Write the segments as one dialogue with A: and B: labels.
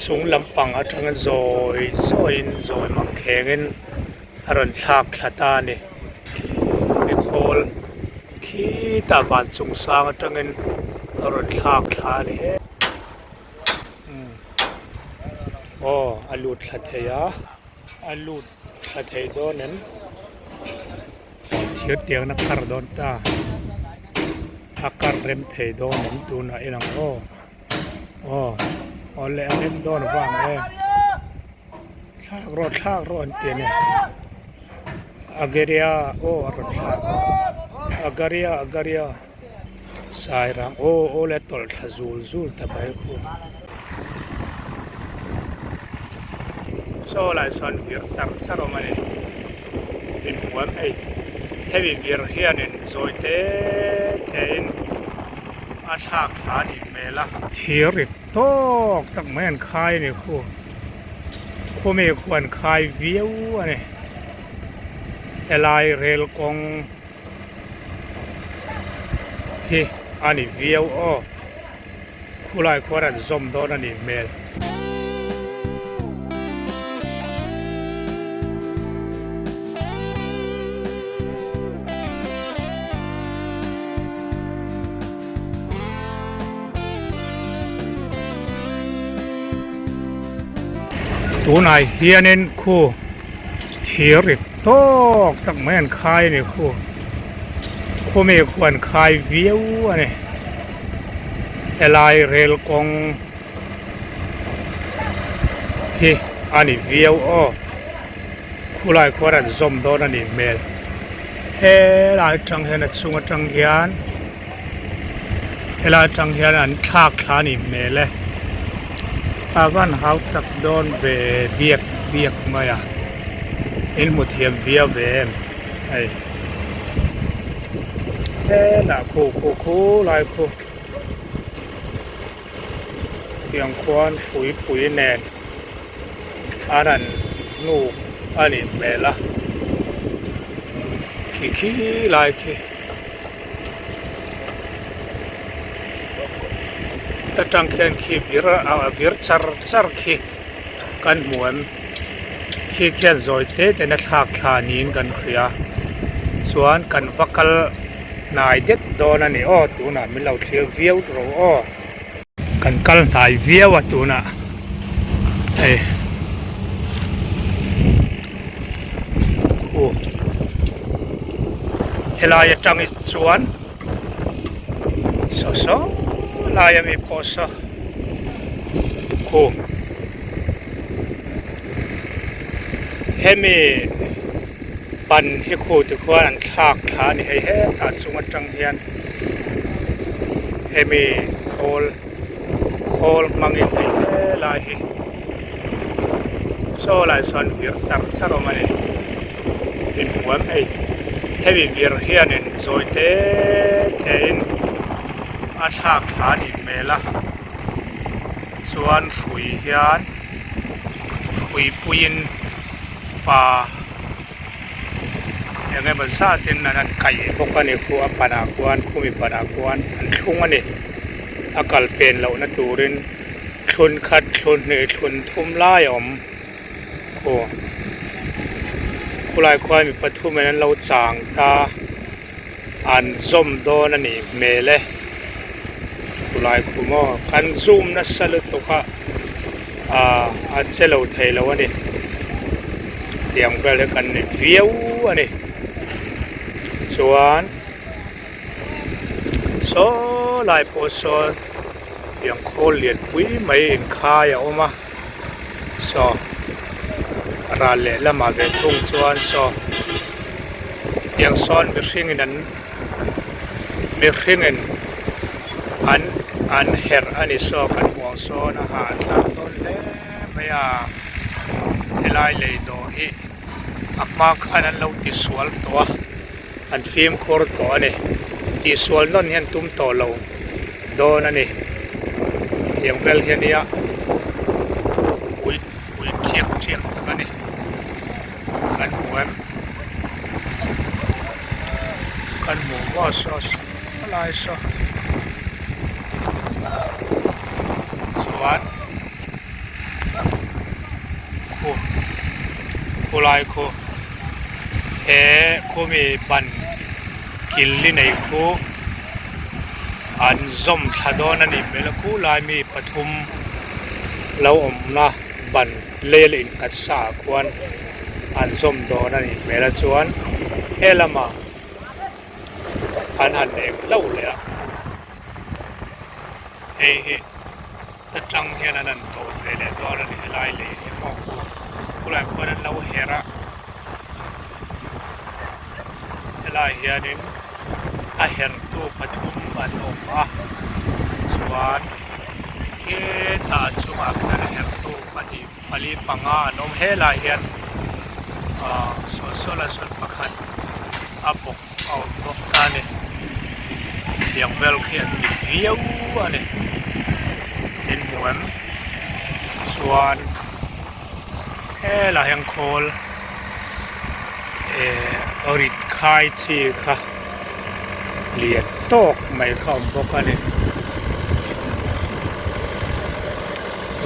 A: chung lampang atanga zawi zawiin zawi mang khengin a rawn thlak thla ta a ni. Khi khawl khitah van chung sang atangin a rawn thlak thla a ni. Aw a lut thla thei a a lut thla thei dawn em thir tiangna kar dawn ta a kar rem thei dawn em tunah en ang aw aw aw le a rem dawn vang e thlak rawh thlak rawh an ti a ni agaria aw a rawn thlak agaria agaria. Sairang aw aw le tawlh thla zul zul ta mai khu. Saw lai sawn vir char char awm a ni. Inhuam hei hemi vir hianin zawi te te in a thlak thla a nih hmel a. Thir ri tawk tak mai an khai a ni khu. Khumi khu an khai viau a ni. Helai rel kawng. Hi a ni viau aw khulai khuan an zawm dawn a nih hmel. Tunah hianin khu thir ri tawk tak mai an khai a ni khu khumi khu an khai viau a ni helai rel kawng hi a ni viau aw khulai khuan an zawm dawn a nih hmel helai atang hian a chhung atang hian. Helai atang hian an thlak thla a nih hmel e a van hau tak dawn ve biak biak mai a in hmu thiam viau ve em hei helah khu khu khu lai khu tiang khuan hruipui nen an han hnuk a nih hmel a khi khi lai khi. Ta tang khian khi vir a vir char char khi kan hmu em khi khian zawi te ten a thlak thla niin kan hria chuan kan va kal hnai det dawn a ni aw tunah min lo thlir viau rawh aw. Kan kal hnai viau a tunah hei khu helai atang hi chuan saw saw lai ami pawh saw khu hemi ban hi khu tikhuan an thlak thla a ni hei hetah chung atang hian. Hemi khawl khawl hmangin hei helai hi saw lai sawn vir char char awm a ni inhuam hei hemi vir hianin zawi te te in a thlak thla a nih hmel a chuan hrui hian hrui puiin pa. Eng emaw zatin an han kaih bawk a ni khu a panah khuan khumi panah khuan an thlung a ni a kal pen lohna turin thlun khat thlun hnih thlun thum lai a awm khu khulai khuan mi pathum in an lo chang ta an zawm dawn a nih hmel e khulai khu maw kan zoom nasa lutuk a ah a che lo thei lo a ni tiang vel hi kan ni viau a ni chuan saw lai pawh sawn tiang khawl lian pui mai inkhai a awm a saw ral leh lamah ve thung chuan saw tiang sawn mihring in an mihring in an an herh a ni saw kan hmuh ang sawn a hahthlak dawn hle mai a helai lei dawh hi a hma khan an lo tisual tawh a an fimkhur tawh a ni tihsual nawn hian tum tawh lo dawn a ni tiang vel hi a nia ui ui thiak thiak tak a ni kan hmu em kan hmu maw saw saw lai saw chuan. Khulai khu he khumi ban kil li nei khu an zawm thla dawn a nih hmel a khulai mi pathum lo awmna ban lel innghat sa ah khuan an zawm dawn a nih hmel a chuan he lamah an han eng hlauh leh a hei hi ta tang hian an han tawh ve leh dawn a ni helai lei hi maw khulai khuan an lo herh a helai hianin a herhtu pathum an awm a chuan hetah a chungah khian a herhtu pahnih pali panga an awm helai hian ahh saw saw lai sawn pakhat a bawk a awm bawk ta a ni tiang vel khi an ni viau a ni in hmu em chuan helai hian khawl eh rit khai chi kha lian tawk mai kha a awm bawk a ni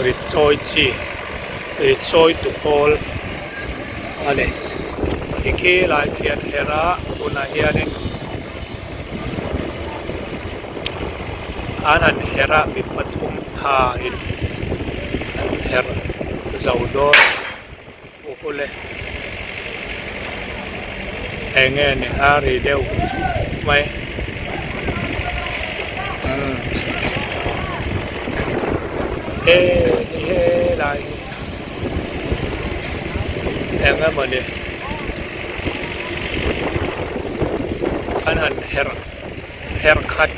A: rit chawi chi rit chawi tu khawl a ni tikhi lai khian her a tunah hianin an han her a mi pathum tha in an her zo dawn awle eng nge ni a ri deuh thup mai umm he helai hi eng emaw ni an han herh herh khat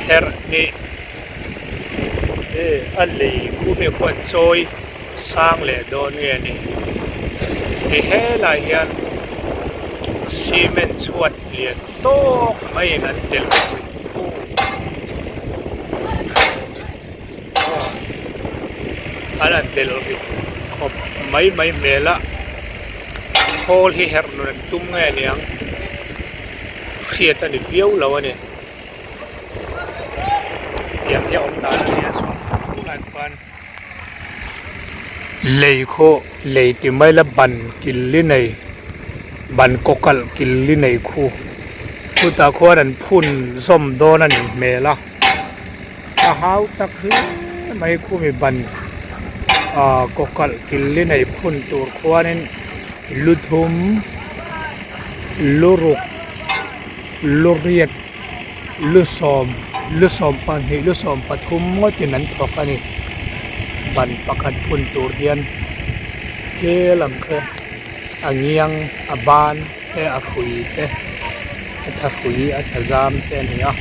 A: herh ni a lei khu mi khuan chawi sang leh dawn nge ni hei helai hian cement chhuat lian tawk maiin an telh An han telh rih khawp mai mai hmel a khawl hi herh nun an tum nge aniang hriat a ni viau lo a ni tiang hi a awm dan a nia chuan tunah khuan lei khaw lei ti mai la ban kil li nei ban kaw kalh kil li nei khu chutah khuan an phun zawm dawn a nih hmel a. A hau tak hle mai khumi ban ah kaw kalh kil li nei phun tur khuanin lu thum lu ruk lu riat lu sawm lu sawm pahnih lu sawm pathum ngawtin an thawk a ni ban pakhat phun tur hian thil ang kha a ngiang a ban te a hrui te a tha hrui a tha zam te a ni a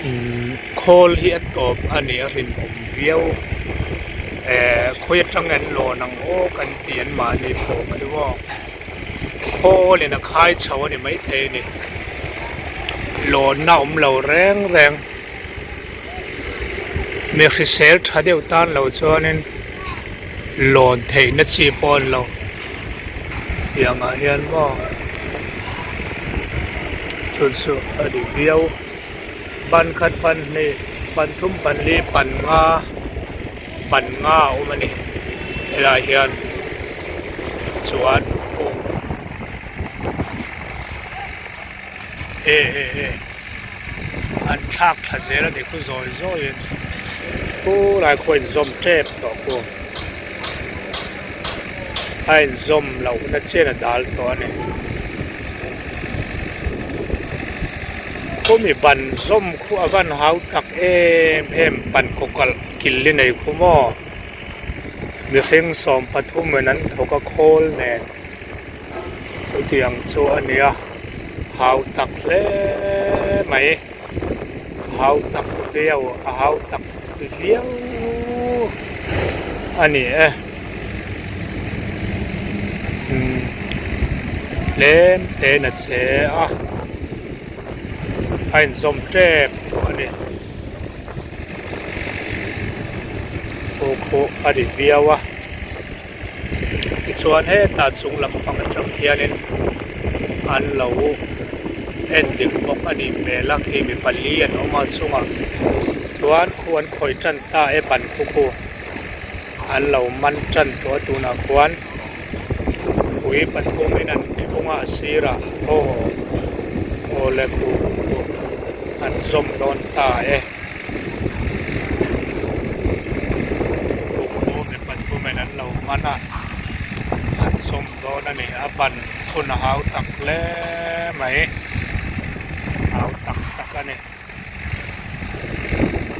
A: umm khawl hi a tawp a nih a rinawm viau ehh khawi atang an lawn ang aw kan ti an mahni pawh khi maw khawl in a khai chho a ni maithei a ni lawnna awm lo reng reng mi hrisel tha deuh tan lo chuanin lawn theihna chi pawh a ni lo tiang ah hian maw chu chu a ni viau ban khat ban hnih ban thum ban li ban nga ban nga a awm a ni helaiah hian chuan aw e e e an thlak thla zel a ni khu zawi zawiin khulai khu a inzawm tep tawh khu a inzawm lohna chian a dal tawh a ni khumi ban zawm khu a van hau tak em em ban kaw kalh kil li nei khu maw mihring 13 in an thawk a khawl nen. Chutiang chu a nia hau tak hle mai hau tak viau a hau tak viau a ni e umm tlem tein a che a a inzawm tep tawh a ni khu khu a ni viau a. Tichuan hetah chung lampang atang hianin an lo en dik bawk a nih hmel a khi mi pali an awm a chungah chuan khu an khawih tan ta e ban khu khu. An lo man tan tawh a tunah khuan ui pathumin an thlung a a sirah aw aw le khu khu an zawm dawn ta e khu khu mi pathumin an lo man a an zawm dawn a ni a ban hun a hau tak hle mai hau tak tak a ni.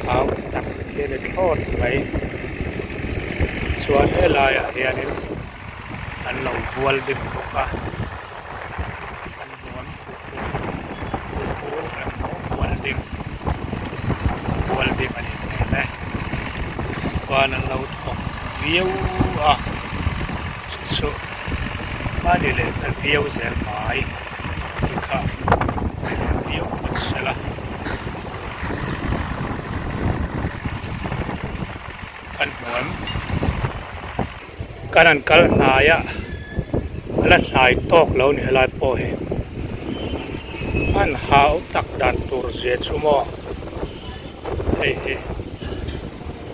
A: Hau tak hi a ni thlawt mai chuan helaiah hianin an lo bual ding bawk a an nuam khuh khuh emaw bual ding bual ding a nih hmel e chuan an lo thawk viau a chu chu a ni leh ta viau zel mai. Tih kha a leh viau phawt sela. Kan hmu em? Kan han kal hnai a, a la hnai tawk lo ni helai pawh hi. An hau tak dan tur zia chu maw hei hi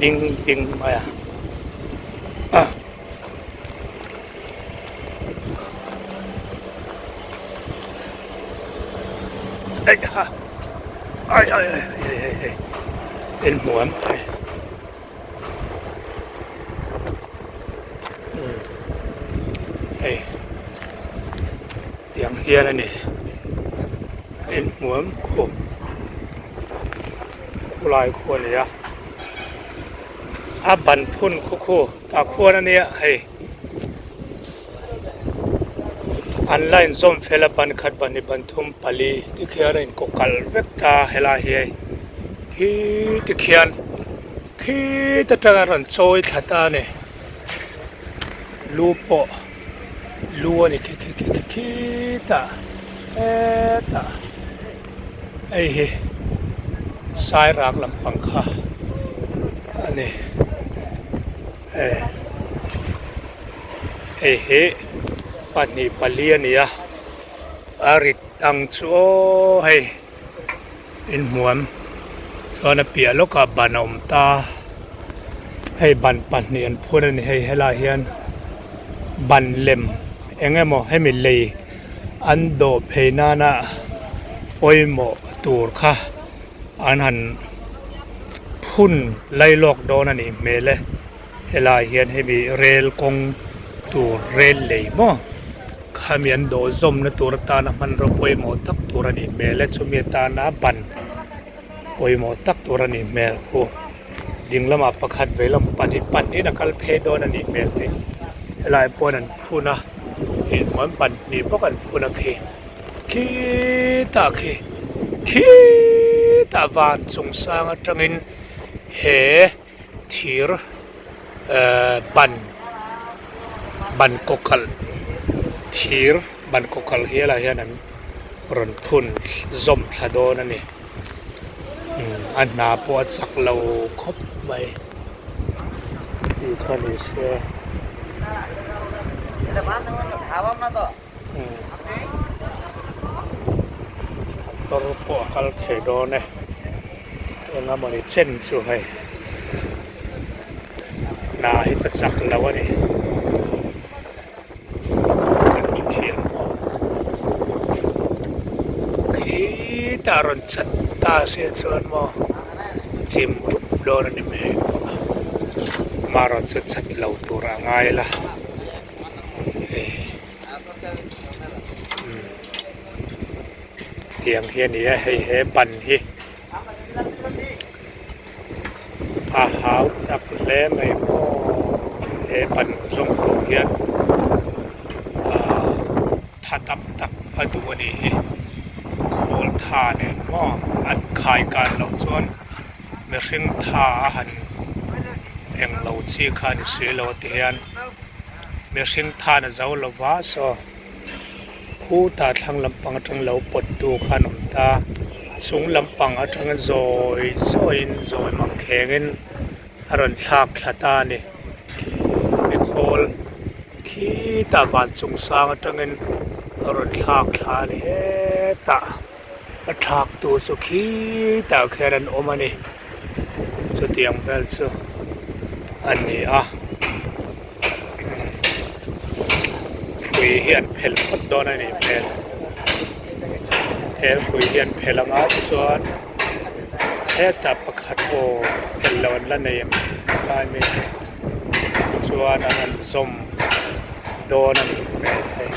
A: ding ding mai a. Eih ha ai ai ai hei hei hei en hmu ang hei umm hei tiang hian a ni en hmu ang khum khulai khu a ni a a ban phun khu khu tah khuan a nia hei an la inzawm fel a ban khat ban hnih ban thum pali tikhian a inkaw kalh vek ta helai hi hei khi tikhian khit atanga rawn chawi thla ta a ni lu pawh lu a ni khi khi khi khi khitah hetah hei hi sairak lampang kha a ni hei hei hi pahnih pali a ni a a rit ang chu aw hei inhmuam chuan a piah lawkah ban a awm ta hei ban pahnih an phun a ni hei helaiah hian ban lem eng emaw hemi lei an dawh phei nana pawimawh tur kha an han phun lailawk dawn a nih hmel e helaiah hian hemi rel kawng tur rel lei maw khami an dawh zawmna tur atana hmanraw pawimawh tak tur a nih hmel e chumi atana ban pawimawh tak tur a nih hmel khu ding lamah pakhat veilam pahnih pahnihin a kal phei dawn a nih hmel hei helaiah paw'n an phun a inhmuam pahnih bawk an phun a khi khitah khi khitah van chung sang atangin he thir ehh ban ban kaw kalh thir ban kaw kalh hi helaiah hian an rawn phun zawm thla dawn a ni a hna pawh a chak lo khawp mai tih kha ni se. Motor pawh a kal thei dawn e eng emawni chen chu hei hna hi chu a chak lo a ni kan mithiam pawh khitah rawn chat ta se chuan maw a chim rup dawn a ni mai bawk a amaherawhchu chat lo tur a ngai la. Tiang hi a ni a hei he ban hi a hau tak hle mai maw he ban zawng tur hian ahh tha tam tak a duh a nih hi khawl tha nen maw an khai kan loh chuan mihring tha a han eng lo chi kha a ni si lo a ti hian. Mihring than a zo lo va saw khutah thlang lampang atang lo pawt tu kha an awm ta chung lampang atanga zawi zawiin zawi mang khengin a rawn thlak thla ta a ni khi mi khawl khitah van chung sang atangin a rawn thlak thla a ni hetah a thlak tu chu khitah khian an awm a ni chutiang vel chu a ni a. hrui hi an phelh phawt dawn a nih hmel he hrui hi an phelh anga tichuan hetah pakhat aw phelh loh an la nei em lai mek hi tichuan an han zawm dawn a nih hmel hei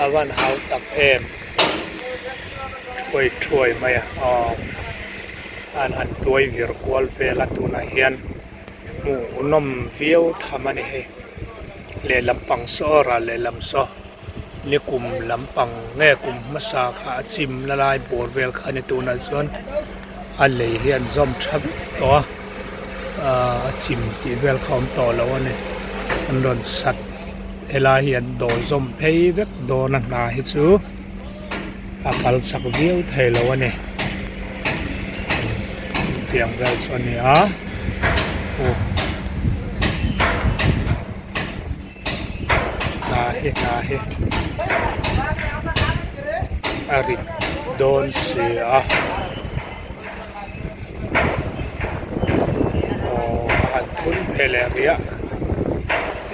A: a van hau tak em thuai thuai mai a aw an han tuai vir kual vel a tunah hian hmuh nawm viau tham a ni hei lehlam pang saw ral lehlam saw nikum lampang nge kum hmasa kha a chim la lai bawr vel kha a ni tunah chuan a lei hi an zawm tha vek tawh a ahh a chim tih vel kha a awm tawh lo a ni an rawn sat helai hi an dawh zawm phei vek dawn a hna hi chu a kal chak viau thei lo a ni tiang vel chu a ni a aw. Hna hi hna hi a rit dawn si a aw a han thun ve leh rih a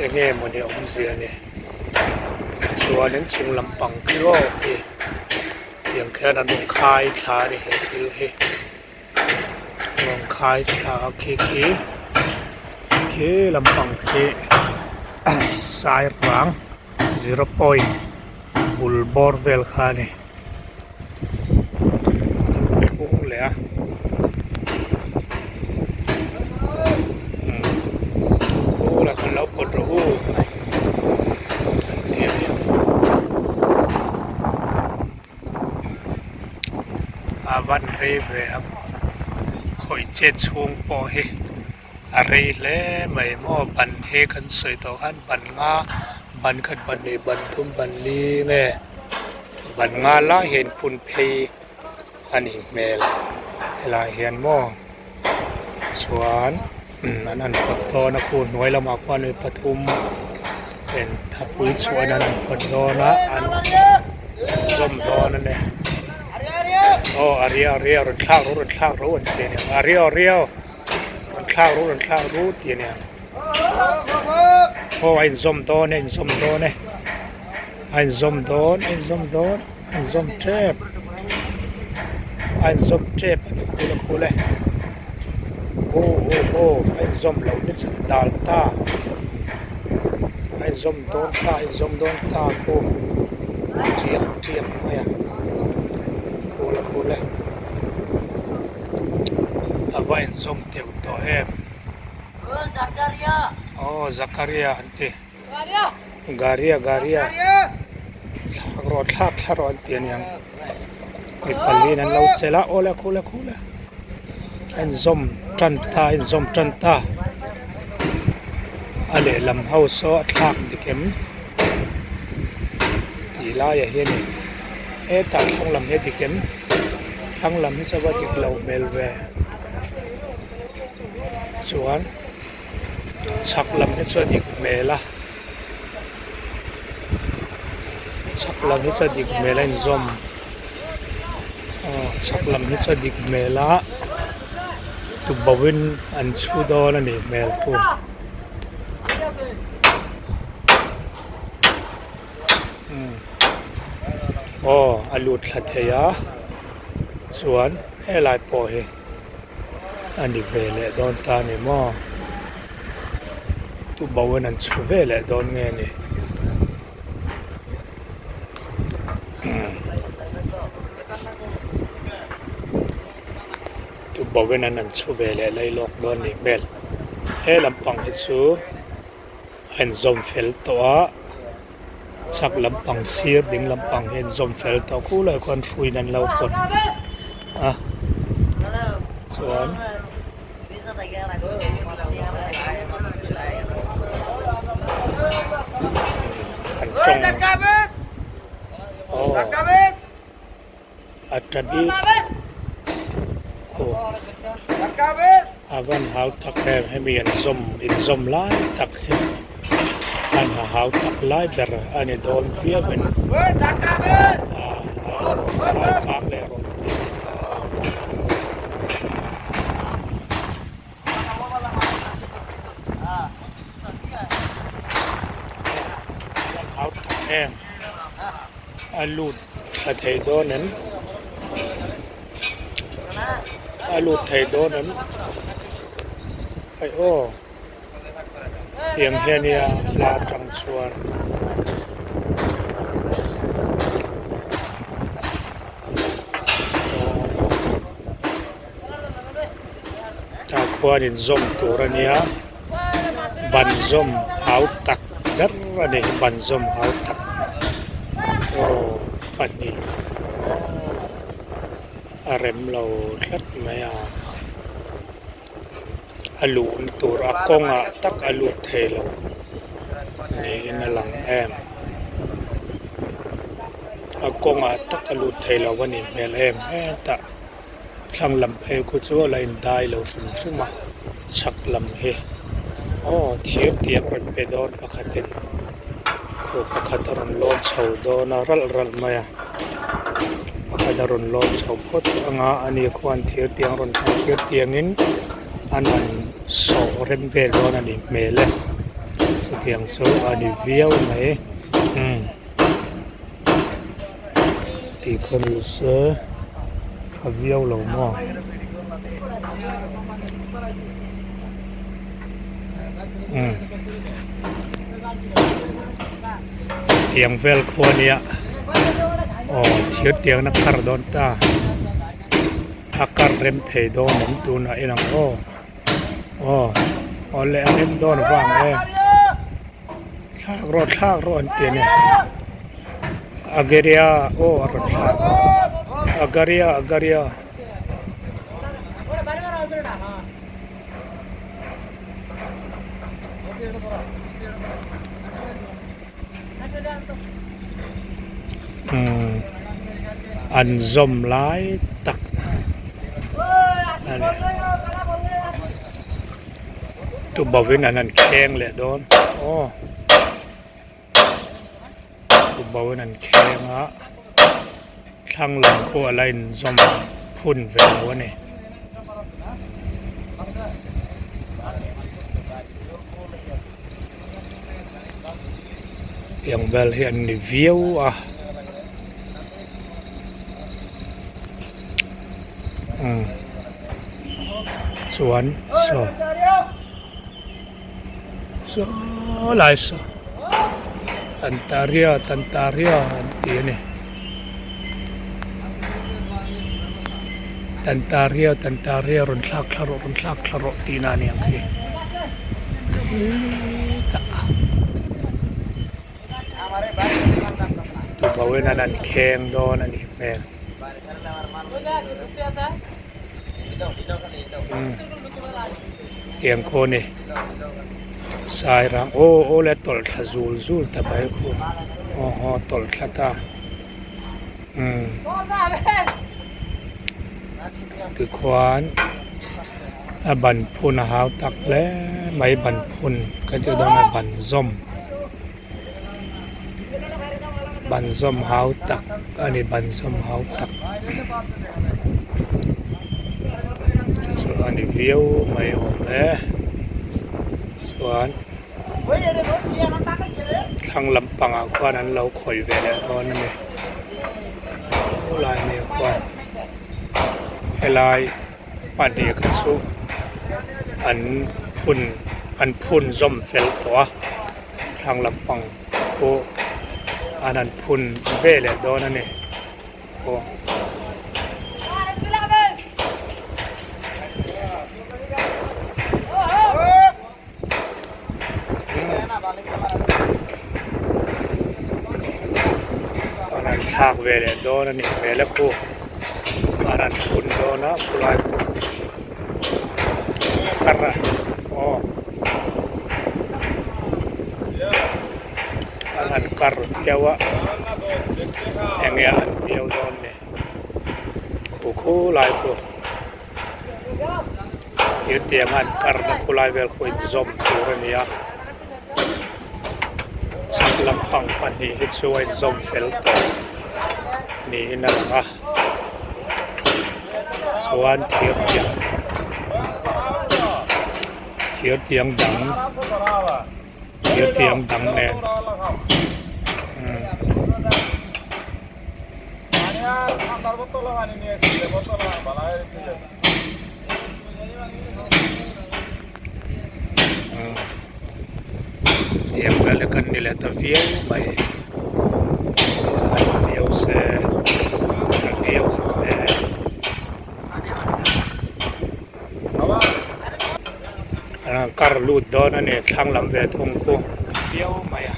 A: eng nge mawni awmzia ni chuanin chung lampang khi aw khi tiang khian an rawn khai thla a ni he thil hi. Rawn khai thla a khi khi khi lampang khi sai rang zero point bul bawr vel kha a ni thlung leh a umm khulah khan lo pawt rawh u an ti a niang. A van rei ve a khawih chet chhung pawh hi a rei hle mai maw ban hi kan sawi tawh khan ban nga ban khat ban hnih ban thum ban li nge ban nga lai hi a inphun phei a nih hmel helaiah hian maw chuan an han pawt dawn a khu hnuai lamah khuan mi pathum in thapui chhuah in an han pawt dawn a an zawm dawn a ni aw a riau riau rawn thlak ru rawn thlak ru an ti a niang a riau riau rawn thlak ru rawn thlak ru ti a niang aw a inzawm dawn e a inzawm dawn e a inzawm dawn a inzawm dawn a inzawm tep a inzawm tep a ni khul a khul e aw aw aw a inzawm loh ni chan a dal ta a inzawm dawn ta a inzawm dawn ta khu a tiak tiak mai a khul a khul e a va inzawm teuh tawh em aw Zakaria an ti. Garia Garia thlak rawh thlak thla rawh an ti aniang mi paliin an lo chelh a awle khule khule a inzawm tan ta a inzawm tan ta a lehlam ho saw a thlak dik em tih laiah hianin hetah thlang lam hi a dik em thlang lam hi chu a va dik loh hmel ve chuan. Chhak lam hi chu a dik hmel a chhak lam hi chu a dik hmel a inzawm aw chhak lam hi chu a dik hmel a tubohin an chhu dawn a nih hmel khu aw a lut thla thei a chuan helai pawh hi. A ni ve leh dawn ta ni maw? Tuboin an chhu ve leh dawn nge ni? Tuboin an an chhu ve leh lei lawk dawn nih hmel. He lampang hi chu a inzawm fel tawh a, chhak lampang sir ding lampang hi a inzawm fel tawh khulaiah khuan hruiin an lo pawt a chuan an tawng aw a ta bik aw a van hau tak em hemi an zawm inzawm lai tak hi an ha hau tak lai ber a ni dawn viau a ni a rawn kang leh rawn tih. Hau tak em. em a lut thla thei dawn em a lut thei dawn em hei aw tiang hian nia hla atang chuan. Tah khuan inzawm tur a nia ban zawm hau tak ber a ni ban zawm hau tak aw pahnih a rem lo tlat mai a a luhna tur a kawngah tak a lut thei lo niin a lang em a kawngah tak a lut thei lo a nih hmel em hetah. Thlang lam phei khu chu a la indai lo hrim hrim a, chhak lam hi aw thir tiang rawn pe dawn pakhatin khu pakhat a rawn lawn chho dawn a ralh ralh mai a, pakhat a rawn lawn chho phawt ang a ani khuan thir tiang rawn pe thir tiangin an rawn sawh rem vel dawn a nih hmel e chutiang chu a ni viau mai umm. Tih kha ni se tha viau lo maw? Umm tiang vel khua nia aw thir tiangna kar dawn ta a kar rem thei dawn em tunah en ang aw aw awle a rem dawn vang e. Thlak rawh thlak rawh an ti a ni. Agaria aw a rawn thlak a. Agaria Agaria. Umm an zawm lai tak a ni. Tubauhin an han kheng leh dawn aw tubauhin an kheng a thlang lam khu a la inzawm phun ve lo a ni. Tiang vel hi an ni viau a umm. Chuan saw saw lai saw tantaria tantaria an ti a ni tantaria tantaria rawn thlak thla rawh rawn thlak thla rawh tihna a ni ang khi khitah tubohin an an kheng dawn a nih hmel. Tiang khaw a ni sairang aw aw le tawlh thla zul zul ta mai khu aw haw tawlh thla ta umm tikhuan a ban phun a hau tak hle mai ban phun ka tih dawn a ban zawm. Ban zawm hau tak a ni ban zawm hau tak chu chu a ni viau mai awm e chuan thlang lampangah khuan an lo khawih ve leh dawn a ni khulai nia khuan helai pahnih kha chu an phun an phun zawm fel tawh a. Thlang lampang pawh an han phun ve leh dawn a ni aw. An han thlak ve leh dawn a ni hmel a khu an han phun dawn a khulai khu kar a aw. An han kar viau a eng nge an viau dawn ni khu khu lai khu thir tiang a an kar na khu lai vel khu inzawm tur a ni a chhak lampang pahnih hi chu a inzawm fel tawh niin a lang a chuan thir tiang. Thir tiang dang thir tiang dang nen umm. Tiang vel hi kan ni leh ta viau mai a viau se tha viau ang e. An kar lut dawn a ni thlang lam ve thung khu viau mai a.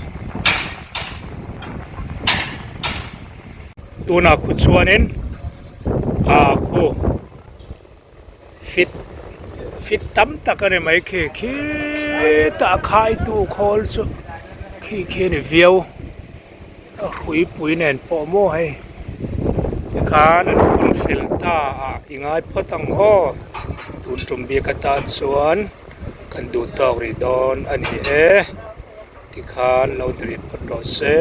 A: Tunah khu chuanin ah khu fit fit tam tak a ni mai khi khitah khaitu khawl chu khi khi a ni viau a hruipui nen pawh maw hei tikhan an phun fel ta a i ngai phawt ang aw tun tum bik atan chuan kan duh tawk rih dawn a ni e tikhan lo ni rih phawt rawh se.